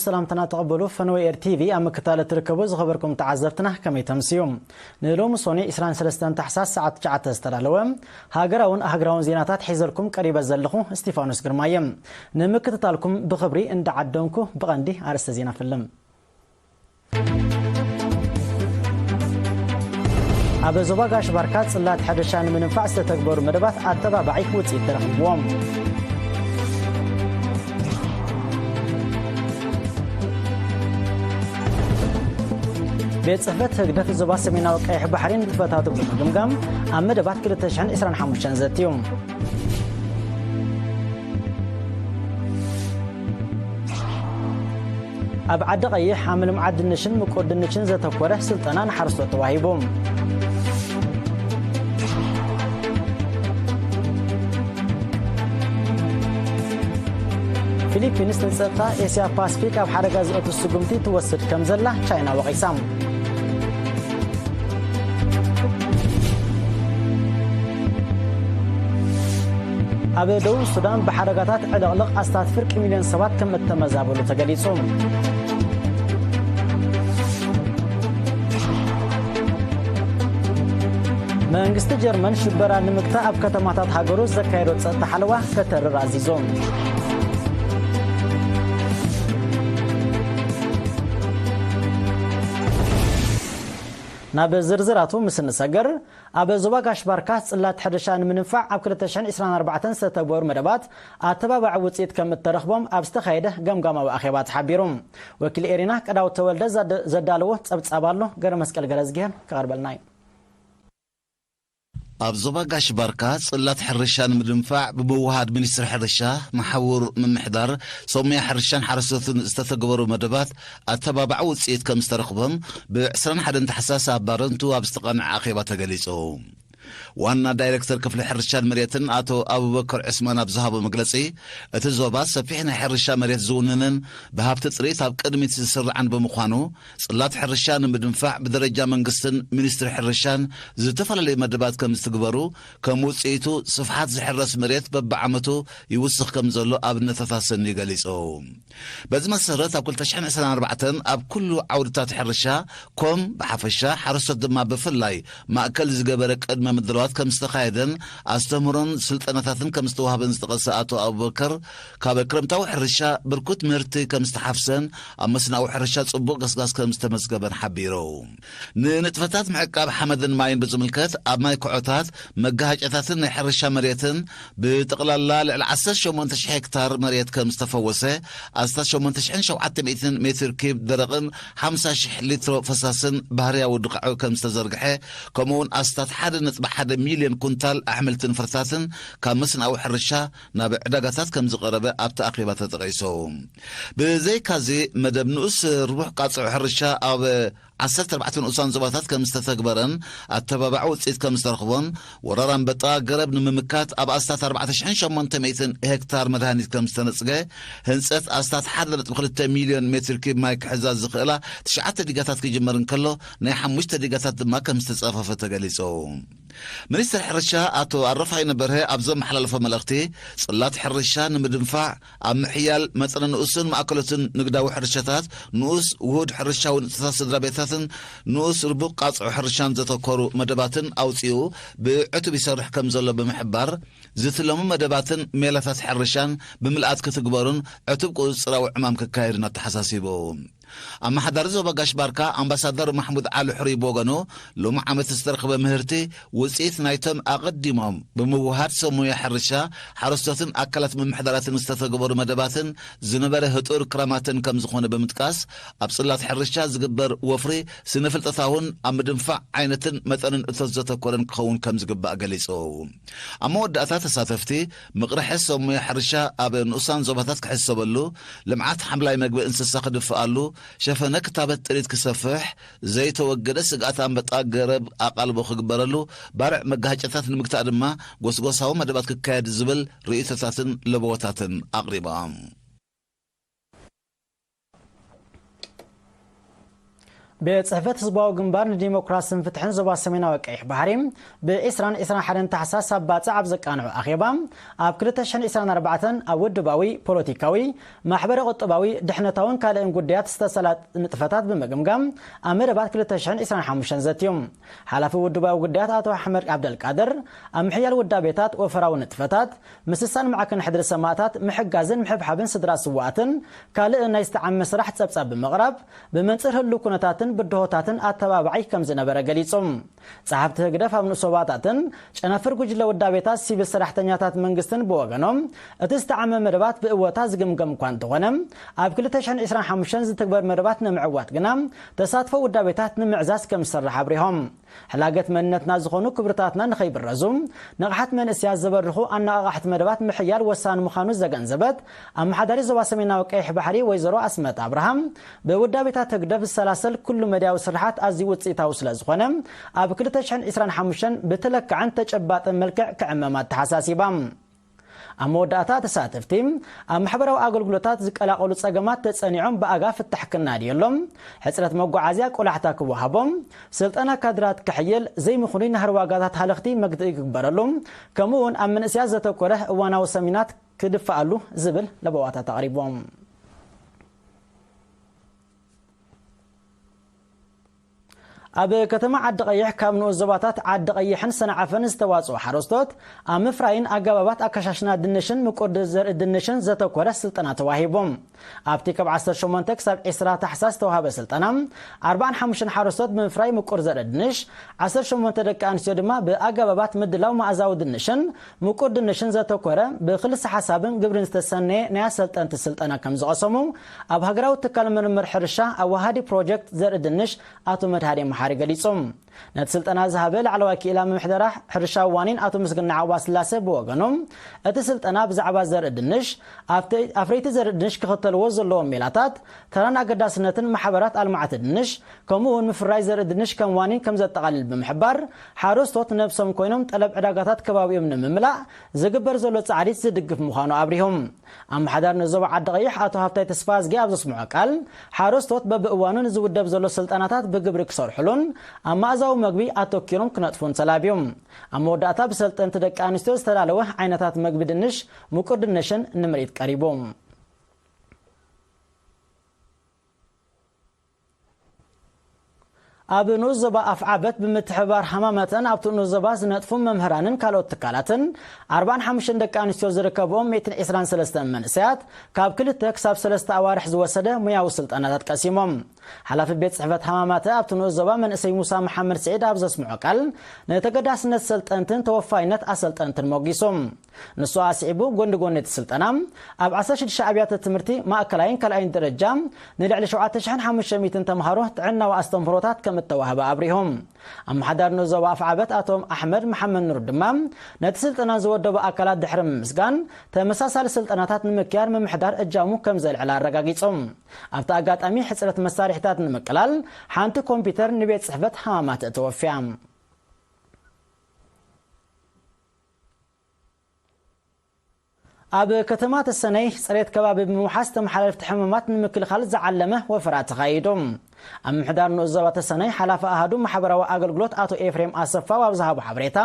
ሰላምታና ተቐበሉ። ፈነወ ኤር ቲቪ ኣብ ምክታል እትርከቡ ዝኸበርኩም ተዓዘብትና ከመይ ተምስዩ? ንሎሚ ሶኒ ዕስራን ሰለስተን ታሕሳስ ሰዓት ትሽዓተ ዝተዳለወ ሃገራውን ኣህግራውን ዜናታት ሒዘልኩም ቀሪበ ዘለኹ እስቲፋኖስ ግርማ እየ። ንምክትታልኩም ብኽብሪ እንዳዓደንኩ ብቐንዲ ኣርእስተ ዜና ፍልም። ኣብ ዞባ ጋሽ ባርካ ጽላት ሕርሻ ንምንፋዕ ዝተተግበሩ መደባት ኣተባባዒ ውጽኢት ተረኺብዎም። ቤት ጽሕፈት ህግደፍ ዞባ ሰሜናዊ ቀይሕ ባሕሪ ንጥፈታቱ ብምግምጋም ኣብ መደባት ክልተ ሽሕን ዕስራን ሓሙሽተን ዘትዩ። ኣብ ዓዲ ቀይሕ ኣብ ምልምዓት ድንሽን ምቁር ድንሽን ዘተኮረ ስልጠና ንሓረስቶት ተዋሂቡ። ፊሊፒንስ ንጸጥታ ኤስያ ፓስፊክ ኣብ ሓደጋ ዘእቱ ስጉምቲ ትወስድ ከም ዘላ ቻይና ወቒሳ። ኣብ ደቡብ ሱዳን ብሓደጋታት ዕልቕልቕ ኣስታት ፍርቂ ሚልዮን ሰባት ከም እተመዛበሉ ተገሊጹ። መንግስቲ ጀርመን ሽበራ ንምግታእ ኣብ ከተማታት ሃገሩ ዘካየዶ ጸጥታ ሓለዋ ከተርር ኣዚዙ። ናብ ዝርዝራቱ ምስ እንሰገር፣ ኣብ ዞባ ጋሽ ባርካ ጽላት ሕርሻ ንምንፋዕ ኣብ ክልተ ሽሕን ዕስራን ኣርባዕተን ዝተተግበሩ መደባት ኣተባባዒ ውጽኢት ከም እተረኽቦም ኣብ ዝተኻየደ ገምጋማዊ ኣኼባ ተሓቢሩ። ወኪል ኤሪና ቀዳው ተወልደ ዘደ-፣ ዘዳለዎ ጸብጻብ ኣሎ፣ ገረ መስቀል ገረዝግሄር ክቐርበልና እዩ። ኣብ ዞባ ጋሽ ባርካ ጽላት ሕርሻ ንምድንፋዕ ብምውሃድ ሚኒስትሪ ሕርሻ፣ መሓውር ምምሕዳር፣ ሰሙያ ሕርሻን ሓረስቶትን ዝተተግበሩ መደባት ኣተባባዒ ውጽኢት ከም ዝተረኽቦም ብዕስራን ሓደን ታሕሳስ ኣብ ባረንቱ ኣብ ዝተቓንዐ ኣኼባ ተገሊጹ። ዋና ዳይሬክተር ክፍሊ ሕርሻን መሬትን ኣቶ ኣቡበከር ዑስማን ኣብ ዝሃቦ መግለጺ፣ እቲ ዞባ ሰፊሕ ናይ ሕርሻ መሬት ዝውንንን ብሃብቲ ጥሪት ኣብ ቅድሚት ዝስርዓን ብምዃኑ፣ ጽላት ሕርሻ ንምድንፋዕ ብደረጃ መንግስትን ሚኒስትሪ ሕርሻን ዝተፈላለዩ መደባት ከም ዝትግበሩ፣ ከም ውጽኢቱ ስፍሓት ዝሕረስ መሬት በብዓመቱ ይውስኽ ከም ዘሎ ኣብነታት ኣሰንዩ ገሊጹ። በዚ መሰረት ኣብ ክልተ ሽሕን ዕስራን ኣርባዕተን ኣብ ኩሉ ዓውድታት ሕርሻ ኮም ብሓፈሻ ሓረስቶት ድማ ብፍላይ ማእከል ዝገበረ ቅድመ ምድላዋት ከም ዝተኻየደን ኣስተምህሮን ስልጠናታትን ከም ዝተዋህበን ዝጠቐሰ ኣቶ ኣቡበከር፣ ካብ ክረምታዊ ሕርሻ ብርኩት ምህርቲ ከም ዝተሓፍሰን ኣብ መስናዊ ሕርሻ ጽቡቕ ገስጋስ ከም ዝተመዝገበን ሓቢሩ። ንንጥፈታት ምዕቃብ ሓመድን ማይን ብዝምልከት ኣብ ማይ ኩዖታት፣ መጋሃጨታትን ናይ ሕርሻ መሬትን ብጠቕላላ ልዕሊ ዓሰርተ ሸሞንተ ሽሕ ሄክታር መሬት ከም ዝተፈወሰ፣ ኣስታት ሸሞንተ ሽሕን ሸውዓተ ሚእትን ሜትር ኪብ ደረቕን ሓምሳ ሽሕ ሊትሮ ፈሳስን ባህርያዊ ድኻዑ ከም ዝተዘርግሐ፣ ከምኡውን ኣስታት ሓደ ነጥቢ ሓደ ሚልዮን ኩንታል ኣሕምልትን ፍርታትን ካብ መስናዊ ሕርሻ ናብ ዕዳጋታት ከም ዝቐረበ ኣብቲ ኣኼባ ተጠቒሱ። ብዘይካዚ፣ መደብ ንኡስ ርቡሕ ቃጽዑ ሕርሻ ኣብ ዓሰርተ ኣርባዕተ ንኡሳን ዞባታት ከም ዝተተግበረን ኣተባባዒ ውጽኢት ከም ዝተረኽቦን፣ ወራር ኣንበጣ ገረብ ንምምካት ኣብ ኣስታት ኣርባዕተ ሽሕን ሸሞንተ ሚእትን ሄክታር መድሃኒት ከም ዝተነጽገ፣ ህንጸት ኣስታት ሓደ ነጥቢ ክልተ ሚልዮን ሜትር ኪብ ማይ ክሕዛ ዝኽእላ ትሽዓተ ዲጋታት ክጅመር እንከሎ፣ ናይ ሓሙሽተ ዲጋታት ድማ ከም ዝተጻፈፈ ተገሊጹ። ሚኒስትር ሕርሻ ኣቶ ኣረፋይነ በርሀ ኣብ ዘመሓላለፎ መልእኽቲ፣ ጽላት ሕርሻ ንምድንፋዕ ኣብ ምሕያል መጠነ ንኡስን ማእከሎትን ንግዳዊ ሕርሻታት፣ ንኡስ ውሁድ ሕርሻዊ ንጥፈታት ስድራ ቤታትን ንኡስ ርቡብ ቃጽዑ ሕርሻን ዘተኮሩ መደባትን ኣውጺኡ ብዕቱብ ይሰርሕ ከም ዘሎ ብምሕባር፣ ዝትለሙ መደባትን ሜላታት ሕርሻን ብምልኣት ክትግበሩን ዕቱብ ቁጽጽራዊ ዕማም ክካየድን ኣተሓሳሲቡ። ኣመሓዳሪ ዞባ ጋሽ ባርካ ኣምባሳደር ማሕሙድ ዓሊ ሕሩይ ብወገኑ፣ ሎሚ ዓመት ዝተረኽበ ምህርቲ ውጽኢት ናይቶም ኣቐዲሞም ብምውሃድ ሰብ ሞያ ሕርሻ፣ ሓረስቶትን ኣካላት ምምሕዳራትን ዝተተገበሩ መደባትን ዝነበረ ህጡር ክራማትን ከም ዝኾነ ብምጥቃስ፣ ኣብ ጽላት ሕርሻ ዝግበር ወፍሪ ስነ-ፍልጠታውን ኣብ ምድንፋዕ ዓይነትን መጠንን እቶት ዘተኮረን ክኸውን ከም ዝግባእ ገሊጹ። ኣብ መወዳእታ ተሳተፍቲ፣ ምቕርሐ ሰብ ሞያ ሕርሻ ኣብ ንኡሳን ዞባታት ክሕሰበሉ፣ ልምዓት ሓምላይ መግቢ እንስሳ ክድፍኣሉ፣ ሸፈነ ክታበት ጥሪት ክሰፍሕ፣ ዘይተወገደ ስግኣት ኣንበጣ ገረብ ኣቓልቦ ክግበረሉ፣ ባርዕ መጋሃጨታት ንምግታእ ድማ ጎስጎሳዊ መደባት ክካየድ ዝብል ርእይቶታትን ለበዎታትን ኣቕሪቦም። ቤት ጽሕፈት ህዝባዊ ግንባር ንዲሞክራስን ፍትሕን ዞባ ሰሜናዊ ቀይሕ ባሕሪ ብ20ን 21ን ታሕሳስ ኣብ ባጽዕ ኣብ ዘቃንዑ ኣኼባ፣ ኣብ 2024 ኣብ ውድባዊ፣ ፖለቲካዊ፣ ማሕበረ ቁጠባዊ፣ ድሕነታውን ካልእን ጉዳያት ዝተሰላ ንጥፈታት ብምግምጋም ኣብ መደባት 2025 ዘትዮም። ሓላፊ ውድባዊ ጉዳያት ኣቶ ኣሕመድ ዓብደልቃድር ኣብ ምሕያል ውዳቤታት፣ ወፈራዊ ንጥፈታት፣ ምስሳን ማዕከን ሕድሪ ሰማእታት፣ ምሕጋዝን ምሕብሓብን ስድራ ስዋኣትን ካልእን ናይ ዝተዓመ ስራሕ ጸብጻብ ብምቕራብ፣ ብመንጽር ህሉ ኩነታትን ብድሆታትን ኣተባባዒ ከም ዝነበረ ገሊጹ። ጸሓፍቲ ህግደፍ ኣብ ንኡስ ዞባታትን ጨናፍር ጉጅለ ውዳቤታት ሲቪል ሰራሕተኛታት መንግስትን ብወገኖም፣ እቲ ዝተዓመ መደባት ብእወታ ዝግምገም እኳ እንተኾነ፣ ኣብ 2025 ዝትግበር መደባት ንምዕዋት ግና ተሳትፎ ውዳቤታት ንምዕዛዝ ከም ዝሰርሕ ኣብሪሆም። ሕላገት መንነትና ዝኾኑ ክብርታትና ንኸይብረዙ፣ ንቕሓት መንእስያት ዘበርኹ ኣነቓቓሕቲ መደባት ምሕያል ወሳኒ ምዃኑ ዘገንዘበት ኣመሓዳሪ ዞባ ሰሜናዊ ቀይሕ ባሕሪ ወይዘሮ ኣስመት ኣብርሃም፣ ብውዳቤታት ህግደፍ ዝሰላሰል ኩሉ መድያዊ ስርሓት ኣዝዩ ውፅኢታዊ ስለ ዝኾነ፣ ኣብ 2025 ብትለክዕን ተጨባጥን መልክዕ ክዕመም ኣተሓሳሲባ። ኣብ መወዳእታ ተሳተፍቲ፣ ኣብ ማሕበራዊ ኣገልግሎታት ዝቀላቐሉ ጸገማት ተጸኒዖም ብኣጋ ፍታሕ ክናድየሎም፣ ሕጽረት መጓዓዝያ ቆላሕታ ክወሃቦም፣ ስልጠና ካድራት ክሕይል፣ ዘይምኽኑይ ናህሪ ዋጋታት ሃለኽቲ መግትኢ ክግበረሉ፣ ከምኡ እውን ኣብ መንእስያት ዘተኮረ እዋናዊ ሰሚናት ክድፋኣሉ ዝብል ለበዋታት ኣቕሪቦም። ኣብ ከተማ ዓዲ ቀይሕ ካብ ንኡስ ዞባታት ዓዲ ቀይሕን ሰንዓፈን ዝተዋጽኡ ሓረስቶት ኣብ ምፍራይን ኣገባባት ኣከሻሽና ድንሽን ምቁር ዘርኢ ድንሽን ዘተኮረ ስልጠና ተዋሂቦም። ኣብቲ ካብ 18 ክሳብ 20 ታሕሳስ ዝተዋሃበ ስልጠና፣ 45 ሓረስቶት ብምፍራይ ምቁር ዘርኢ ድንሽ፣ 18 ደቂ ኣንስትዮ ድማ ብኣገባባት ምድላው መኣዛዊ ድንሽን ምቁር ድንሽን ዘተኮረ ብክልሰ ሓሳብን ግብርን ዝተሰነየ ናይ ኣሰልጠንቲ ስልጠና ከም ዝቐሰሙ ኣብ ሃገራዊ ትካል ምርምር ሕርሻ ኣዋሃዲ ፕሮጀክት ዘርኢ ድንሽ ኣቶ መድሃኔ መሓሪ ገሊጹ። ነቲ ስልጠና ዝሃበ ላዕለዋይ ክኢላ ምምሕዳራ ሕርሻ ዋኒን ኣቶ ምስግና ዓዋስላሰ ብወገኑ፣ እቲ ስልጠና ብዛዕባ ዘርኢ ድንሽ፣ ኣብተ-፣ ኣፍረይቲ ዘርኢ ድንሽ ክኽተልዎ ዘለዎም ሜላታት፣ ተራን ኣገዳስነትን ማሕበራት ኣልማዕቲ ድንሽ፣ ከምኡ እውን ምፍራይ ዘርኢ ድንሽ ከም ዋኒን ከም ዘጠቓልል ብምሕባር፣ ሓረስቶት ነብሶም ኮይኖም ጠለብ ዕዳጋታት ከባቢኦም ንምምላእ ዝግበር ዘሎ ጻዕሪት ዝድግፍ ምዃኑ ኣብሪሆም። ኣመሓዳሪ ንዞባ ዓዲ ቀይሕ ኣቶ ሃፍታይ ተስፋዝጊ ኣብ ዘስምዖ ቃል፣ ሓረስቶት በብእዋኑ ንዝውደብ ዘሎ ስልጠናታት ብግብሪ ክሰርሕሉን ኣብ መኣዛዊ መግቢ ኣተኪሮም ክነጥፉን ተላብዮም። ኣብ መወዳእታ ብሰልጠንቲ ደቂ ኣንስትዮ ዝተዳለወ ዓይነታት መግቢ ድንሽ፣ ምቁር ድንሽን ንምርኢት ቀሪቡ። ኣብ ንኡስ ዞባ ኣፍዓበት ብምትሕብባር ሃማመተን ኣብቲ ንኡስ ዞባ ዝነጥፉ መምህራንን ካልኦት ትካላትን 45 ደቂ ኣንስትዮ ዝርከብኦም 123 መንእሰያት ካብ ክልተ ክሳብ ሰለስተ ኣዋርሕ ዝወሰደ ሙያዊ ስልጠናታት ቀሲሞም። ሓላፊ ቤት ጽሕፈት ሃማማተ ኣብቲ ንኡስ ዞባ መንእሰይ ሙሳ መሓመድ ስዒድ ኣብ ዘስምዖ ቃል፣ ንተገዳስነት ሰልጠንትን ተወፋይነት ኣሰልጠንትን ሞጊሱ። ንሱ ኣስዒቡ፣ ጎኒ ጎኒ እቲ ስልጠና፣ ኣብ 16 ኣብያተ ትምህርቲ ማእከላይን ካልኣይን ደረጃ ንልዕሊ 7,500 ተምሃሮ ጥዕናዊ ኣስተምህሮታት ከም እተዋህበ ኣብሪሁ። ኣመሓዳሪ ንኡስ ዞባ ኣፍዓበት ኣቶ ኣሕመድ መሓመድ ኑር ድማ፣ ነቲ ስልጠና ዝወደቡ ኣካላት ድሕሪ ምምስጋን፣ ተመሳሳሊ ስልጠናታት ንምክያድ ምምሕዳር እጃሙ ከም ዘልዕል ኣረጋጊጹ። ኣብቲ ኣጋጣሚ፣ ሕጽረት መሳርሒታት ንምቅላል ሓንቲ ኮምፒውተር ንቤት ጽሕፈት ሃማማተ ተወፍያ። ኣብ ከተማ ተሰነይ ጽሬት ከባቢ ብምውሓስ ተመሓላለፍቲ ሕማማት ንምክልኻል ዝዓለመ ወፈራ ተኻይዱ። ኣብ ምሕዳር ንኡስ ዞባ ተሰነይ ሓላፊ ኣሃዱ ማሕበራዊ ኣገልግሎት ኣቶ ኤፍሬም ኣሰፋው ኣብ ዝሃቦ ሓበሬታ፣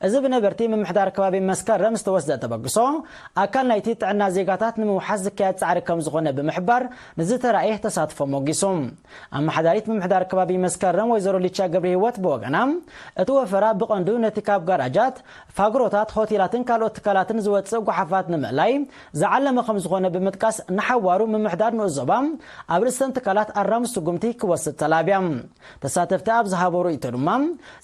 እዚ ብነበርቲ ምምሕዳር ከባቢ መስከረም ዝተወስደ ተበግሶ ኣካል ናይቲ ጥዕና ዜጋታት ንምውሓስ ዝካየድ ጻዕሪ ከም ዝኾነ ብምሕባር፣ ንዝተራእየ ተሳትፎ ሞጊሱ። ኣመሓዳሪት ምምሕዳር ከባቢ መስከረም ወይዘሮ ሊቻ ገብረ ህይወት ብወገና፣ እቲ ወፈራ ብቐንዱ ነቲ ካብ ጋራጃት፣ ፋግሮታት፣ ሆቴላትን ካልኦት ትካላትን ዝወጽእ ጓሓፋት ንምእላይ ዝዓለመ ከም ዝኾነ ብምጥቃስ፣ ንሓዋሩ ምምሕዳር ንኡስ ዞባ ኣብ ርእሰን ትካላት ኣራሚ ስጉምቲ ክወስድ ተላብያ። ተሳተፍቲ ኣብ ዝሃቦ ርእይቶ ድማ፣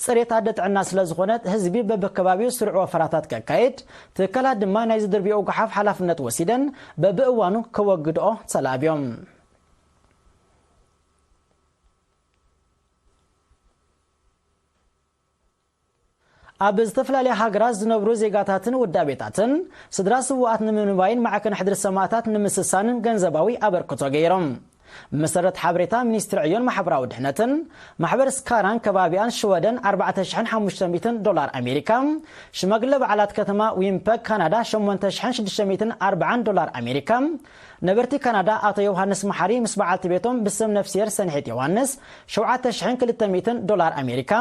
ጽሬት ኣደ ጥዕና ስለ ዝኾነት፣ ህዝቢ በብከባቢኡ ስሩዕ ወፈራታት ከካይድ፣ ትካላት ድማ ናይ ዝድርብኦ ጓሓፍ ሓላፍነት ወሲደን በብእዋኑ ከወግድኦ ተላብዮም። ኣብ ዝተፈላለያ ሃገራት ዝነብሩ ዜጋታትን ውዳቤታትን ስድራ ስውኣት ንምንባይን ማዕከን ሕድሪ ሰማእታት ንምስሳንን ገንዘባዊ ኣበርክቶ ገይሮም። ብመሰረት ሓበሬታ ሚኒስትሪ ዕዮን ማሕበራዊ ድሕነትን፣ ማሕበር ስካራን ከባቢኣን ሽወደን ኣርባዕተ ሽሕን ሓሙሽተ ሚእትን ዶላር ኣሜሪካ፣ ሽማግለ በዓላት ከተማ ዊምፐግ ካናዳ ሸሞንተ ሽሕን ሽዱሽተ ሚእትን ኣርባዓን ዶላር ኣሜሪካ፣ ነበርቲ ካናዳ ኣቶ ዮሃንስ መሓሪ ምስ በዓልቲ ቤቶም ብስም ነፍስሄር ሰንሒት ዮሃንስ ሸውዓተ ሽሕን ክልተ ሚእትን ዶላር ኣሜሪካ፣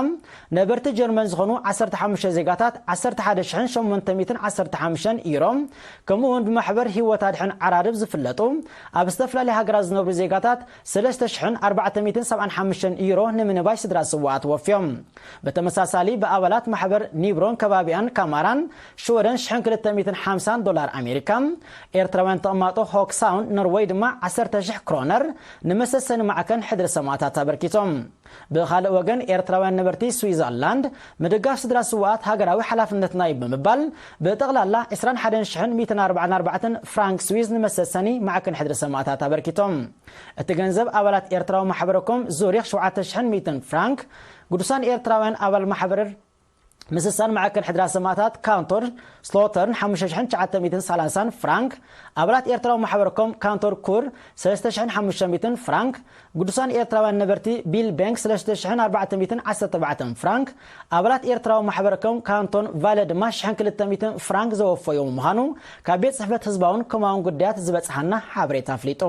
ነበርቲ ጀርመን ዝኾኑ ዓሰርተ ሓሙሽተ ዜጋታት ዓሰርተ ሓደ ሽሕን ሸሞንተ ሚእትን ዓሰርተ ሓሙሽተን ዩሮ፣ ከምኡ እውን ብማሕበር ህይወት ኣድሕን ዓራርብ ዝፍለጡ ኣብ ዝተፈላለያ ሃገራት ዝነብሩ ዜጋታት ሰለስተ ሽሕን ኣርባዕተ ሚእትን ሰብዓን ሓሙሽተን ዩሮ ንምንባይ ስድራ ስውኣት ወፍዮም። ብተመሳሳሊ ብኣባላት ማሕበር ኒብሮን ከባቢኣን ካማራን ሽወደን ሽሕን ክልተ ሚእትን ሓምሳን ዶላር ኣሜሪካ፣ ኤርትራውያን ተቐማጦ ሆክ ሳውንድ ኖርወይ ድማ ዓሰርተ ሽሕ ክሮነር ንመሰሰኒ ማዕከን ሕድሪ ሰማእታት ኣበርኪቶም። ብኻልእ ወገን ኤርትራውያን ነበርቲ ስዊዘርላንድ ምድጋፍ ስድራ ስውኣት ሃገራዊ ሓላፍነትና እዩ ብምባል ብጠቕላላ ዕስራን ሓደን ሽሕን ሚእትን ኣርባዓን ኣርባዕተን ፍራንክ ስዊዝ ንመሰሰኒ ማዕከን ሕድሪ ሰማእታት ኣበርኪቶም። እቲ ገንዘብ ኣባላት ኤርትራዊ ማሕበረኮም ዙሪክ ሸውዓተ ሽሕን ሚእትን ፍራንክ፣ ግዱሳን ኤርትራውያን ኣባል ማሕበር ምስሳን ማዕከን ሕድራ ሰማእታት ካንቶር ስሎተርን ሓሙሽተ ሽሕን ትሽዓተ ሚእትን ሰላሳን ፍራንክ፣ ኣባላት ኤርትራዊ ማሕበረኮም ካንቶር ኩር ሰለስተ ሽሕን ሓሙሽተ ሚእትን ፍራንክ፣ ግዱሳን ኤርትራውያን ነበርቲ ቢል ባንክ ሰለስተ ሽሕን ኣርባዕተ ሚእትን ዓሰርተ ኣርባዕተን ፍራንክ፣ ኣባላት ኤርትራዊ ማሕበረኮም ካንቶን ቫለ ድማ ሽሕን ክልተ ሚእትን ፍራንክ ዘወፈዩ ምዃኑ ካብ ቤት ጽሕፈት ህዝባውን ኮማውን ጉዳያት ዝበጽሓና ሓበሬታ ኣፍሊጡ።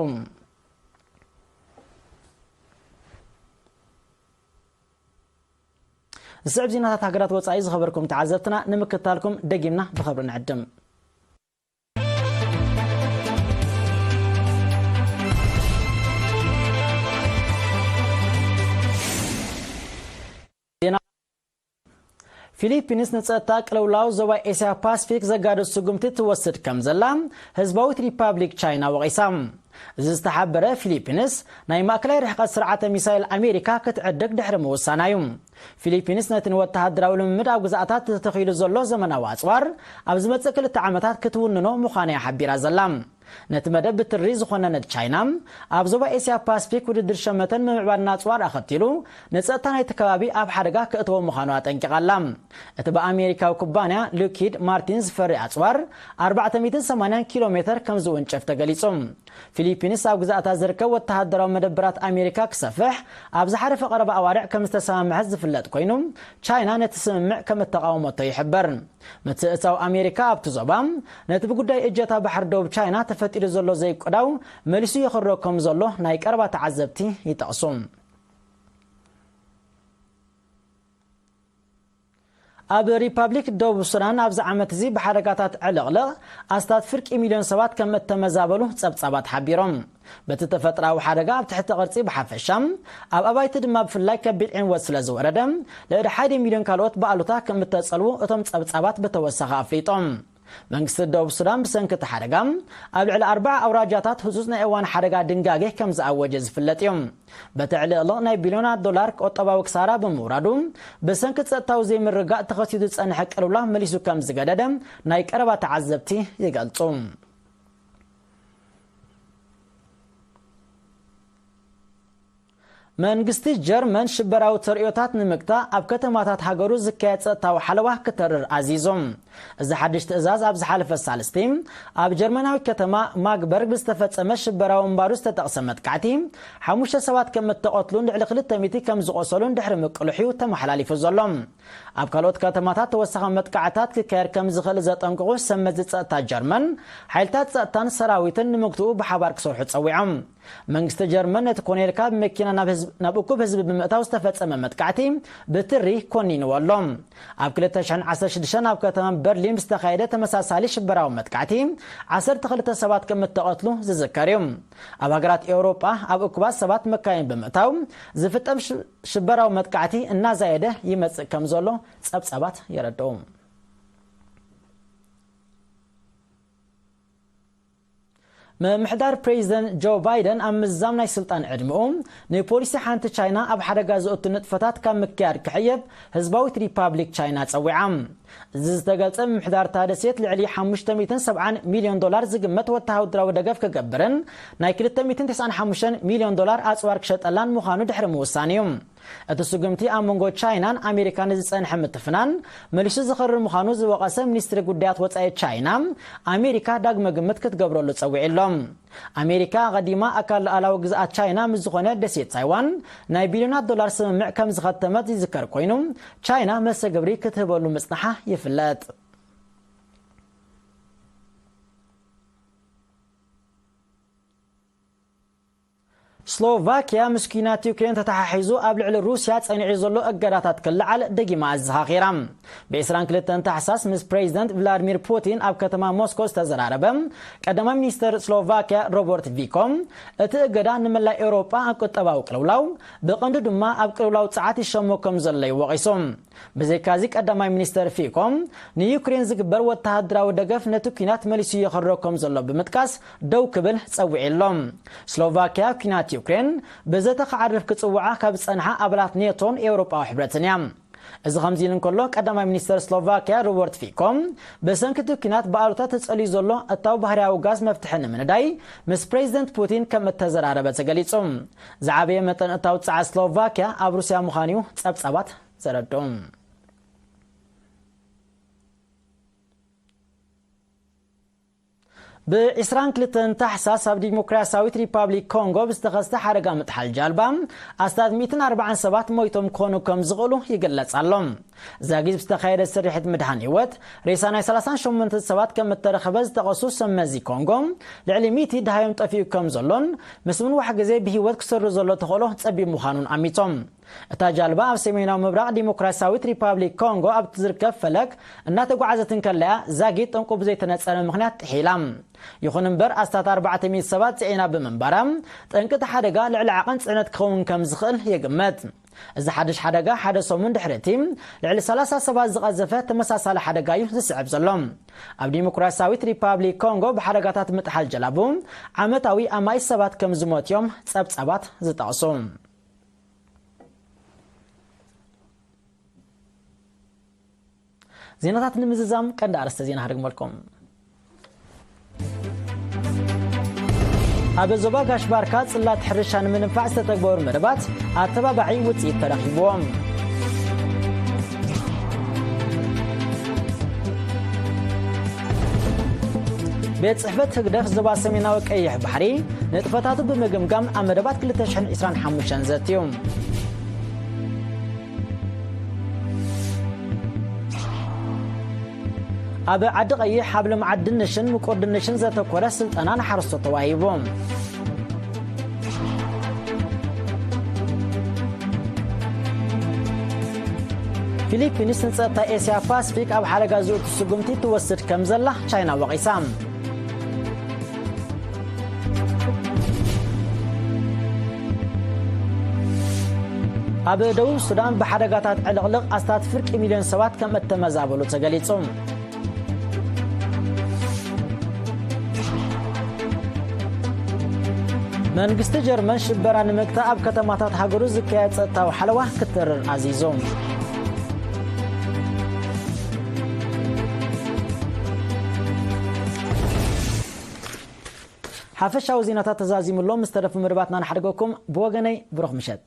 ዝስዕብ ዜናታት ሃገራት ወጻኢ ዝኸበርኩም ተዓዘብትና ንምክታልኩም ደጊምና ብኸብሪ ንዕድም። ፊሊፒንስ ንጸጥታ ቅልውላው ዞባ ኤስያ ፓስፊክ ዘጋድድ ስጉምቲ ትወስድ ከም ዘላ ህዝባዊት ሪፓብሊክ ቻይና ወቒሳ። እዚ ዝተሓበረ ፊሊፒንስ ናይ ማእከላይ ርሕቀት ስርዓተ ሚሳይል ኣሜሪካ ክትዕድግ ድሕሪ ምውሳና እዩ። ፊሊፒንስ ነቲ ንወተሃደራዊ ልምምድ ኣብ ግዛኣታት ተተኺሉ ዘሎ ዘመናዊ ኣጽዋር ኣብ ዝመጽእ ክልተ ዓመታት ክትውንኖ ምዃና እያ ሓቢራ ዘላ። ነቲ መደብ ብትሪ ዝኾነነት ቻይና፣ ኣብ ዞባ ኤስያ ፓስፊክ ውድድር ሸመተን ምምዕባል ናጽዋር ኣኸቲሉ ንጸጥታ ናይቲ ከባቢ ኣብ ሓደጋ ክእትዎ ምዃኑ ኣጠንቂቓ ኣላ። እቲ ብኣሜሪካዊ ኩባንያ ሉኪድ ማርቲን ዝፈሪ ኣጽዋር ኣርባዕተ ሚእትን ሰማንያን ኪሎ ሜተር ከም ዝውንጨፍ ተገሊጹ። ፊሊፒንስ ኣብ ግዛእታ ዝርከብ ወተሃደራዊ መደበራት ኣሜሪካ ክሰፍሕ ኣብ ዝሓለፈ ቀረባ ኣዋርዕ ከም ዝተሰማምዐት ዝፍለጥ ኮይኑ፣ ቻይና ነቲ ስምምዕ ከም እተቓወመቶ ይሕበር። ምትእትታው ኣሜሪካ ኣብቲ ዞባ ነቲ ብጉዳይ እጀታ ባሕሪ ደቡብ ቻይና ተፈጢሩ ዘሎ ዘይቅዳው መሊሱ የኽርሮ ከም ዘሎ ናይ ቀረባ ተዓዘብቲ ይጠቕሱ። ኣብ ሪፓብሊክ ደቡብ ሱዳን ኣብዚ ዓመት እዚ ብሓደጋታት ዕልቕልቕ ኣስታት ፍርቂ ሚልዮን ሰባት ከም እተመዛበሉ ጸብጻባት ሓቢሮም። በቲ ተፈጥራዊ ሓደጋ ኣብ ትሕቲ ቅርጺ ብሓፈሻ፣ ኣብ ኣባይቲ ድማ ብፍላይ ከቢድ ዕንወት ስለ ዝወረደ፣ ልዕሊ ሓደ ሚልዮን ካልኦት ብኣሉታ ከም እተጸልዉ እቶም ጸብጻባት ብተወሳኺ ኣፍሊጦም። መንግስቲ ደቡብ ሱዳን ብሰንኪ እቲ ሓደጋ ኣብ ልዕሊ ኣርባዓ ኣውራጃታት ህጹጽ ናይ እዋን ሓደጋ ድንጋጌ ከም ዝኣወጀ ዝፍለጥ እዩ። በቲ ዕልቕልቕ ናይ ቢልዮናት ዶላር ቁጠባዊ ክሳራ ብምውራዱ፣ ብሰንኪ ጸጥታዊ ዘይምርግጋእ ተኸሲቱ ዝጸንሐ ቅልውላው መሊሱ ከም ዝገደደ ናይ ቀረባ ተዓዘብቲ ይገልጹ። መንግስቲ ጀርመን ሽበራዊ ተርእዮታት ንምግታእ ኣብ ከተማታት ሃገሩ ዝካየድ ጸጥታዊ ሓለዋ ክተርር ኣዚዙ። እዚ ሓድሽ ትእዛዝ ኣብ ዝሓለፈ ሳልስቲ ኣብ ጀርመናዊ ከተማ ማግበርግ ብዝተፈጸመ ሽበራዊ እምባሩ ዝተጠቕሰ መጥቃዕቲ ሓሙሽተ ሰባት ከም እተቐትሉን ልዕሊ ክልተ ሚእቲ ከም ዝቖሰሉን ድሕሪ ምቅልሑ እዩ ተመሓላሊፉ ዘሎ። ኣብ ካልኦት ከተማታት ተወሳኺ መጥቃዕታት ክካየድ ከም ዝኽእል ዘጠንቅቑ ሰመዚ ጸጥታ ጀርመን፣ ሓይልታት ጸጥታን ሰራዊትን ንምግትኡ ብሓባር ክሰርሑ ጸዊዖም። መንግስቲ ጀርመን ነቲ ኮኔልካ ብመኪና ናብ ህዝብ-፣ ናብ እኩብ ህዝቢ ብምእታው ዝተፈጸመ መጥቃዕቲ ብትሪ ኮኒንዎ ኣሎ። ኣብ ክልተ ሽሕን ዓሰርተ ሽዱሽተን ኣብ ከተማ በርሊን ብዝተኻየደ ተመሳሳሊ ሽበራዊ መጥቃዕቲ ዓሰርተ ክልተ ሰባት ከም እተቐትሉ ዝዝከር እዩ። ኣብ ሃገራት ኤውሮጳ ኣብ እኩባት ሰባት መካይን ብምእታው ዝፍጸም ሽ-፣ ሽበራዊ መጥቃዕቲ እናዛየደ ይመጽእ ከም ዘሎ ጸብጻባት የረድኡ። ምምሕዳር ፕሬዚደንት ጆ ባይደን ኣብ ምዝዛም ናይ ስልጣን ዕድመኡ ንፖሊሲ ሓንቲ ቻይና ኣብ ሓደጋ ዘእቱ ንጥፈታት ካብ ምክያድ ክሕየብ ህዝባዊት ሪፓብሊክ ቻይና ጸዊዓ። እዚ ዝተገልጸ ምምሕዳር እታ ደሴት ልዕሊ ሓሙሽተ ሚእትን ሰብዓን ሚልዮን ዶላር ዝግመት ወተሃደራዊ ደገፍ ክገብርን ናይ ክልተ ሚእትን ተስዓን ሓሙሽተን ሚልዮን ዶላር ኣጽዋር ክሸጠላን ምዃኑ ድሕሪ ምውሳን እዩ። እቲ ስጉምቲ ኣብ መንጎ ቻይናን ኣሜሪካን ዝጸንሐ ምትፍናን መሊሱ ዝኸርር ምዃኑ ዝወቐሰ ሚኒስትሪ ጉዳያት ወጻኢ ቻይና፣ ኣሜሪካ ዳግመ ግምት ክትገብረሉ ጸዊዑ ኣሎ። ኣሜሪካ ኣቐዲማ ኣካል ሉዓላዊ ግዝኣት ቻይና ምስ ዝኾነ ደሴት ታይዋን ናይ ቢልዮናት ዶላር ስምምዕ ከም ዝኸተመት ይዝከር ኮይኑ፣ ቻይና መልሰ ግብሪ ክትህበሉ ምጽንሓ ይፍለጥ። ስሎቫኪያ ምስ ኲናት ዩክሬን ተተሓሒዙ ኣብ ልዕሊ ሩስያ ጸኒዑ ዘሎ እገዳታት ክለዓል ደጊማ ኣዘኻኺራ። ብ22 ታሕሳስ ምስ ፕሬዚደንት ቭላድሚር ፑቲን ኣብ ከተማ ሞስኮ ዝተዘራረበ ቀዳማይ ሚኒስተር ስሎቫኪያ ሮበርት ፊኮ፣ እቲ እገዳ ንመላእ ኤውሮጳ ኣብ ቁጠባዊ ቅልውላው፣ ብቐንዱ ድማ ኣብ ቅልውላው ጸዓት ይሸሞ ከም ዘሎ እዩ ወቒሱ። ብዘይካዚ ቀዳማይ ሚኒስተር ፊኮ፣ ንዩክሬን ዝግበር ወተሃደራዊ ደገፍ ነቲ ኲናት መሊሱ ይኸርሮ ከም ዘሎ ብምጥቃስ ደው ክብል ጸዊዑ ኣሎ። ስሎቫኪያ ኲናት ዩክሬን ብዘተ ክዓርፍ ክጽውዓ ካብ ዝጸንሓ ኣባላት ኔቶን ኤውሮጳዊ ሕብረትን እያ። እዚ ከምዚ ኢሉ እንከሎ፣ ቀዳማይ ሚኒስተር ስሎቫኪያ ሮበርት ፊኮ፣ ብሰንኪ እቲ ኲናት ብኣሉታ ተጸልዩ ዘሎ እታው ባህርያዊ ጋዝ መፍትሒ ንምንዳይ ምስ ፕሬዚደንት ፑቲን ከም እተዘራረበ ተገሊጹ። ዝዓበየ መጠን እታው ጸዓት ስሎቫኪያ ኣብ ሩስያ ምዃኑ እዩ ጸብጻባት ዘረድኡ። ብ22 ታሕሳስ ኣብ ዲሞክራሲያዊት ሪፓብሊክ ኮንጎ ብዝተኸስተ ሓደጋ ምጥሓል ጃልባ ኣስታት 140 ሰባት ሞይቶም ክኾኑ ከም ዝኽእሉ ይግለጽ ኣሎ። ዛጊት ብዝተኻየደ ስርሒት ምድሓን ህይወት ሬሳ ናይ 38 ሰባት ከም እተረኸበ ዝጠቐሱ ሰብ መዚ ኮንጎ፣ ልዕሊ ሚእቲ ደሃዮም ጠፊኡ ከም ዘሎን ምስ ምንዋሕ ግዜ ብህይወት ክሰሩ ዘሎ ተኽእሎ ጸቢብ ምዃኑን ኣሚቶም። እታ ጃልባ ኣብ ሰሜናዊ ምብራቕ ዲሞክራሲያዊት ሪፓብሊክ ኮንጎ ኣብ እትዝርከብ ፈለግ እናተጓዓዘት እንከላ እያ ዛጊት ጠንቁ ብዘይተነጸረ ምኽንያት ጥሒላ። ይኹን እምበር፣ ኣስታት 400 ሰባት ጽዒና ብምንባራ፣ ጠንቂ እቲ ሓደጋ ልዕሊ ዓቐን ጽዕነት ክኸውን ከም ዝኽእል ይግመት። እዚ ሓድሽ ሓደጋ ሓደ ሰሙን ድሕሪ እቲ ልዕሊ 30 ሰባት ዝቐዘፈ ተመሳሳሊ ሓደጋ እዩ ዝስዕብ ዘሎ። ኣብ ዲሞክራሲያዊት ሪፓብሊክ ኮንጎ ብሓደጋታት ምጥሓል ጀላቡ ዓመታዊ ኣማኢት ሰባት ከም ዝሞት እዮም ጸብጻባት ዝጠቕሱ። ዜናታት ንምዝዛም ቀንዲ ኣርእስተ ዜና ክደግመልኩም። ኣብ ዞባ ጋሽ ባርካ ጽላት ሕርሻ ንምንፋዕ ዝተተግበሩ መደባት ኣተባባዒ ውጽኢት ተረኺብዎም። ቤት ጽሕፈት ህግደፍ ዞባ ሰሜናዊ ቀይሕ ባሕሪ ንጥፈታቱ ብምግምጋም ኣብ መደባት 2025 ዘትዩ። ኣብ ዓዲ ቀይሕ ኣብ ልምዓት ድንሽን ምቁር ድንሽን ዘተኮረ ስልጠና ንሓረስቶት ተዋሂቡ። ፊሊፒንስ ንጸጥታ ኤስያ ፓስፊክ ኣብ ሓደጋ ዝእቱ ስጉምቲ ትወስድ ከም ዘላ ቻይና ወቒሳ። ኣብ ደቡብ ሱዳን ብሓደጋታት ዕልቕልቕ ኣስታት ፍርቂ ሚልዮን ሰባት ከም እተመዛበሉ ተገሊጹ። መንግስቲ ጀርመን ሽበራ ንምግታእ ኣብ ከተማታት ሃገሩ ዝካየድ ጸጥታዊ ሓለዋ ክትርር ኣዚዙ። ሓፈሻዊ ዜናታት ተዛዚሙ ኣሎ። ምስ ተረፉ መደባትና ንሓድገኩም። ብወገነይ ብሩኽ ምሸት።